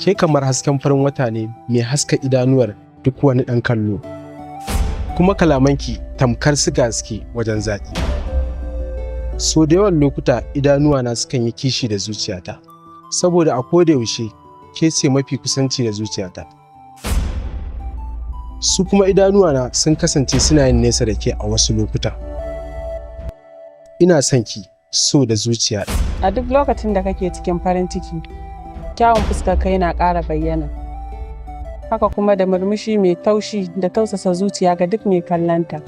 Ke kamar hasken farin wata ne mai haska idanuwar duk wani ɗan kallo. Kuma kalamanki tamkar siga suke wajen zaƙi. So da yawan lokuta idanuwana sukan yi kishi da zuciyata, saboda a koda yaushe ke ce mafi kusanci da zuciyata. Su kuma idanuwana sun kasance suna yin nesa da ke a wasu lokuta. Ina son ki so da zuciya. A duk lokacin da kake cikin farin ciki, kyawun fuskarka yana ƙara bayyana. Haka kuma da murmushi mai taushi da tausasa zuciya ga duk mai kallonta.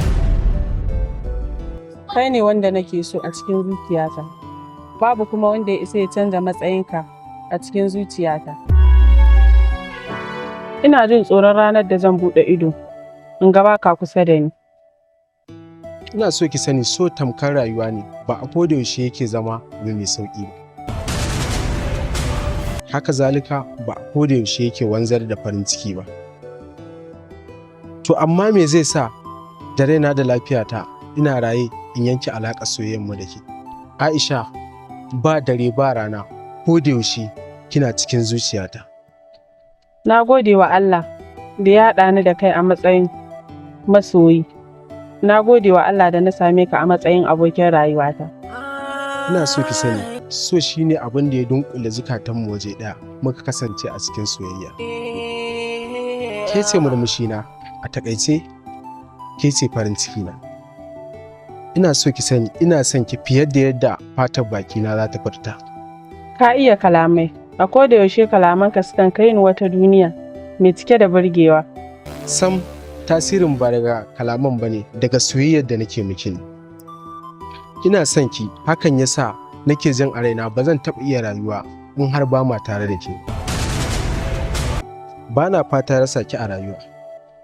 Kai ne wanda nake so a cikin zuciyata, babu kuma wanda ya isa ya canza matsayinka a cikin zuciyata. Ina jin tsoron ranar da zan buɗe ido, in ga baka kusa da ni. Ina so ki sani so tamkar rayuwa ne, ba a koda yaushe yake zama abu mai sauƙi ba. Haka zalika ba a koda yaushe yake wanzar da farin ciki ba. To amma me zai sa da raina da lafiyata ina raye in yanke alaƙar soyayyar mu da ke? Aisha, ba dare ba rana, koda yaushe kina cikin zuciyata. Na gode wa Allah da ya haɗa ni da kai a matsayin masoyi. Na gode wa Allah da na same ka a matsayin abokin rayuwata. Ina so ki sani, so shine abin da ya dunƙule zukatanmu waje ɗaya muka kasance a cikin soyayya. Ke ce murmushina, a taƙaice ke ce farin cikina. Ina so ki sani ina son ki fiye da yadda fatar bakina za ta furta. Ka iya kalamai, a koda yaushe kalamanka sukan kai ni wata duniya mai cike da burgewa. Sam tasirin ba daga kalaman ba ne, daga soyayyar da nake miki ne. Ina son ki, hakan ya sa nake jin a raina ba zan taɓa iya rayuwa in har ba ma tare da ke. Ba na fata rasa ki a rayuwa.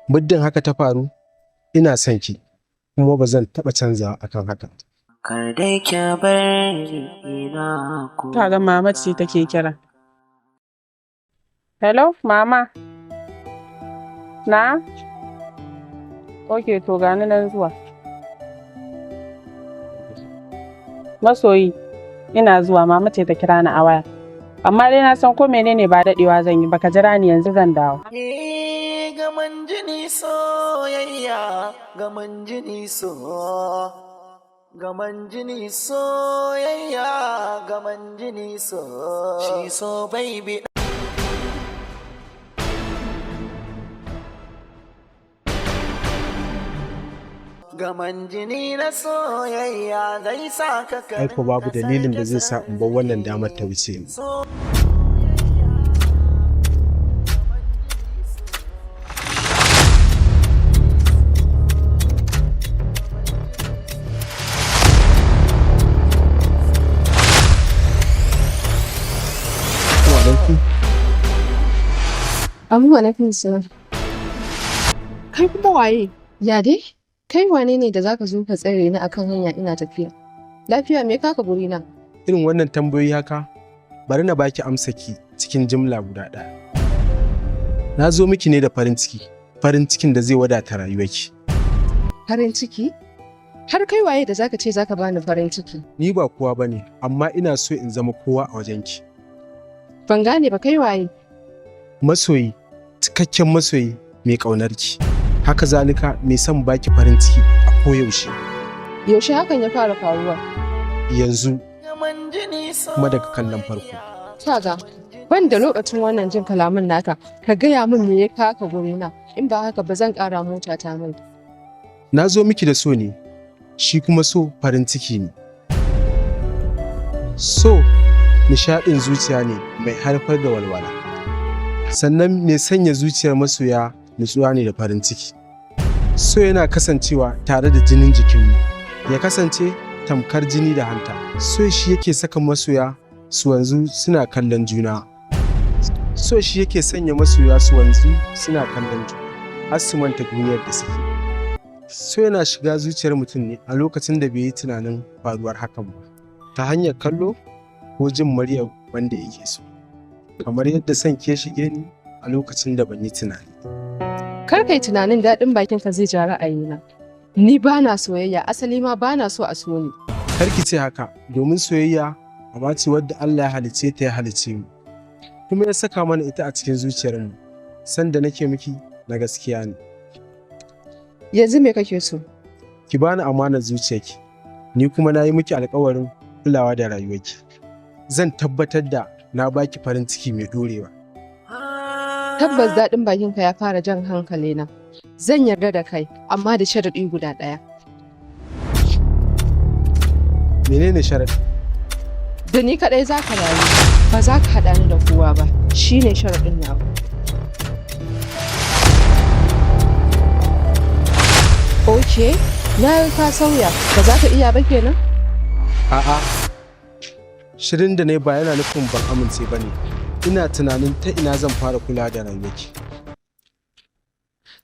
Muddin haka ta faru, ina son ki kuma ba zan taɓa canzawa akan haka. Kar dai ki bar ni ina Ka ga mama ce take kira. Hello, mama. Na? Ok, to gani nan zuwa. Masoyi, ina zuwa, mama ce ta kira ni a waya. Amma dai na san ko menene ba daɗewa zan yi, baka jira ni yanzu zan dawo. Eh, gaman jini soyayya, gaman jini so, gaman jini soyayya, gaman jini so, shi so baby. Gaman jini na soyayya zai sa ka Ai ko babu dalilin da zai sa in bar wannan damar ta wuce ni. So Alaikum. Abu alaikum salam. Kai kuma waye? Ya dai? Kai wane ne da zaka zo ka tsare ni akan hanya ina tafiya? Lafiya, me kaka guri na? Irin wannan tambayoyi haka, bari na baki amsa ki cikin jimla guda ɗaya. Na zo miki ne da farin ciki, farin cikin da zai wadata rayuwarki. Farin ciki? Har kai waye da zaka ce zaka bani farin ciki? Ni ba kowa bane, amma ina so in zama kowa a wajenki. Ban gane ba, kai waye? Masoyi, cikakken masoyi mai ƙaunarki. Haka zalika mai son baki farin ciki a koyaushe. Yaushe hakan ya fara faruwa? Yanzu gaman jini kuma daga kallon farko. Kaga, ban da lokacin wannan jin kalaman naka, ka gaya min me ya kaka guri na. In ba haka ba zan ƙara mota ta mai. Na zo miki da so ne, shi kuma so farin ciki ne. So nishaɗin zuciya ne mai haifar da walwala. Sannan mai sanya zuciyar masoya nutsuwa ne da farin ciki. So yana kasancewa tare da jinin jikinmu, ya kasance tamkar jini da hanta. So shi yake saka masoya su wanzu suna kallon juna. So shi yake sanya masoya su wanzu suna kallon juna, har su manta duniyar da suke. So yana shiga zuciyar mutum ne a lokacin da bai yi tunanin faruwar hakan ba, ta hanyar kallo ko jin muryar wanda yake so. Kamar yadda son ke shige ni a lokacin da ban yi tunani. Kar kai tunanin daɗin bakinka zai ja ra'ayina. Ni ba na soyayya, asali ma ba na so a so ni. Kar ki ce haka, domin soyayya aba ce wadda Allah ya halicce ta ya halicce mu. Kuma ya saka mana ita a cikin zuciyarmu. Sanda nake miki na gaskiya ne. Yanzu me kake so? Ki bani amanar zuciyarki, ni kuma na yi miki alkawarin kulawa da rayuwarki. Zan tabbatar da na baki farin ciki mai ɗorewa. Tabbas daɗin bakinka ya fara jan hankalina. Zan yarda da kai, amma da sharaɗi guda ɗaya. Menene sharaɗi? Da ni kaɗai za ka rayu, ba za ka haɗa ni da kowa ba. Shi ne sharaɗin nawa. Ok, na ga ka sauya, ba za ka iya ba kenan? A'a, shirin da na yi ba yana nufin ban amince ba ne. Ina tunanin ta ina zan fara kula da rayuwarki.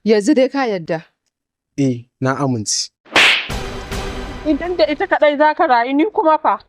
Yanzu dai ka yarda. Eh, na amince. Idan da ita kaɗai za ka rayu, ni kuma fa.